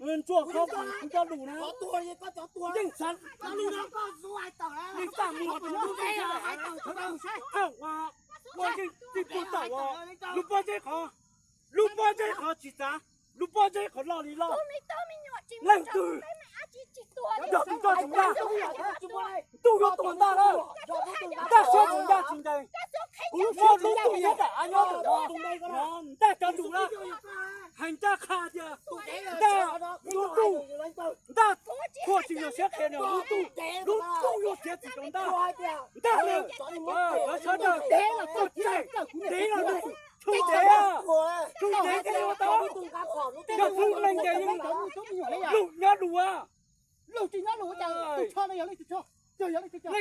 Ntsuag kho kuv cov lus na, yeej xav li txaj muag rau lub ntiaj teb no. Ua yeej tsis pub tawm os. Lub pob zeb qhov, lub pob zeb qhov tsis txav, lub pob zeb qhov loj li loj. Leej twg yog tus tso tsoom ncaj? Ntuj yuav tuag ntag lawm. Ntaj siab tsoom ncaj tsis ntees. Muaj lub ntuj nyob nram av nyob, ntaj cov lus na, hais ncaj qha tias ntaj, lub ntuj, ntaj qhuas tsis nyuag siab qhia nws lub ntuj, lub ntuj yuav txiav txim rau ntaj. Ntaj, sawv daws, tuaj tsaim, ntev los nws, tshwm ntev, tshwm ntev thiaj yuav tau. Yog txwv leej ces yeej lus nyob lus. Leej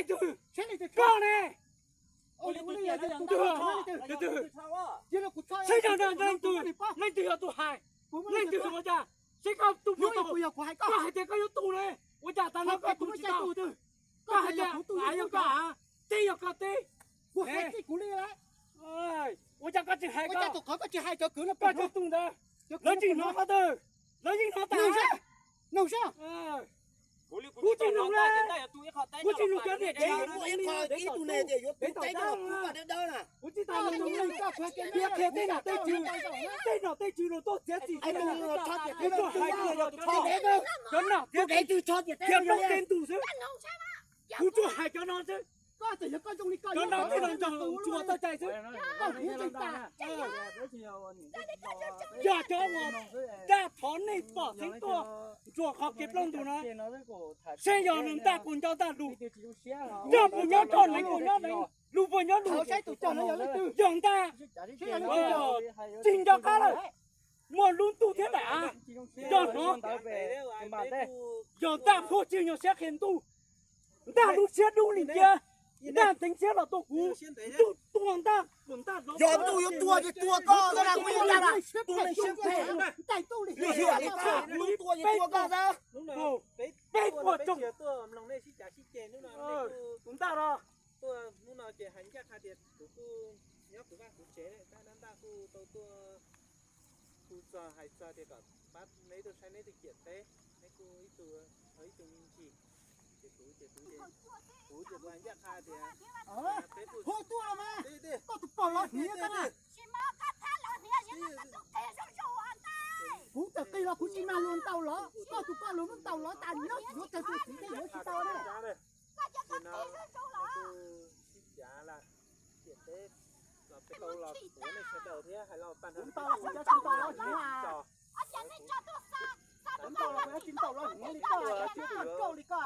twg? Koj ne? Twg? Twg? Seb yog leej twg, leej twg yog tus hais? Leej twg ua cas? Seb koj tu puas tau? Koj hais tias koj yuav tu ne, ua cas tas no koj tu tsis tau? Koj hais tias av yog koj av, teb yog koj teb. Ua cas koj tsis hais, koj tsis tu ntawd? Lawv tsis hnov qhov twg, lawv yeej hnov tas. Kuv tsis nug, kuv tsis nug cov niam tsev, kuv tsis tas nug, kuv tsis tas nug. Qhia tej nom tej tswv, tej nom tej tswv los tuaj txiav txim, kuv tsuas hais tias yog cov nom cov tswv, cov nom tej ntus xwb. Kuv tsuas hais cov no xwb. Cov no tej no nrog ntsuag txoj cai xwb. Yog cov uas Ntaj thov nej pom xeeb tuaj ntsuag qhov kev plaub ntug no, seb yog nws Ntaj puas nco Ntaj lus. Coj puas nyob coj, neev puas nyob neev, lus puas nyob lus. Yog Ntaj tsis nco qab lawm, muaj lub ntuj thiab daim av nco hnov. Yog Ntaj qhuas tsis nyuag siab qhia ntuj, Ntaj lub siab dub li cia, Ntaj nteev siab los tuaj kuv, ntuj tuag Ntaj, Ntaj yog ntuj yuav tuag ces tuag koj, peb puas tsoom, kuv Ntaj los. Tuaj hnub no ces hais ncaj qha tias kuv kuj nyob kuv vaj kuv tsev, tab Ntaj kuj tau tuaj hu txog hais txog tias kom pab neb tuaj saib neb tus ciam teb, neb kuj ib tug, ib tug me ntsis. Ces kuv ces kuv ces kuv ces kuv hais ncaj qha tias peb kuj, hu tuaj los mas, koj tus pog los hniav koj na. Kuv tawm qis los kuv tsis mag luag ntaus los, koj tus poj luag muab ntaus los tas nyob yuav tsawg tus txiv thiaj yuav tsis tau na. Kuv ntaus los kuv cov tsis ntaus los hniav. Kuv ntaus los kuv cov tsis ntaus los hniav li koj, cov tsis ntaus li koj.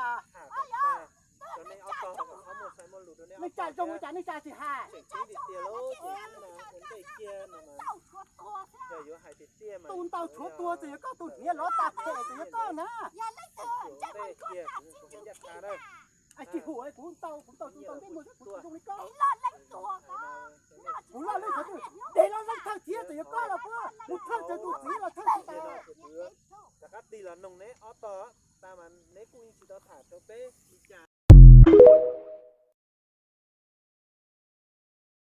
Nej tsa zoo ua cas nej tsa tsis hais? Tus ntaus tshuav tuag txawm yog koj, tus hniav lov tas phem txawm yog koj na. Tsis hu kuv ntaus, kuv ntaus tsis ntaus ntsej muag xwb, kuv tsis zoo li koj. Kuv loj leej thawj, de loj leej thawj thiab txawm yog koj los puab mus thawj txawg tus txiv los thawj tsis tau. Rov qab tig los noog neb ob tog, tas mas neb kuj yeej tsis tau tham rau peb li cas.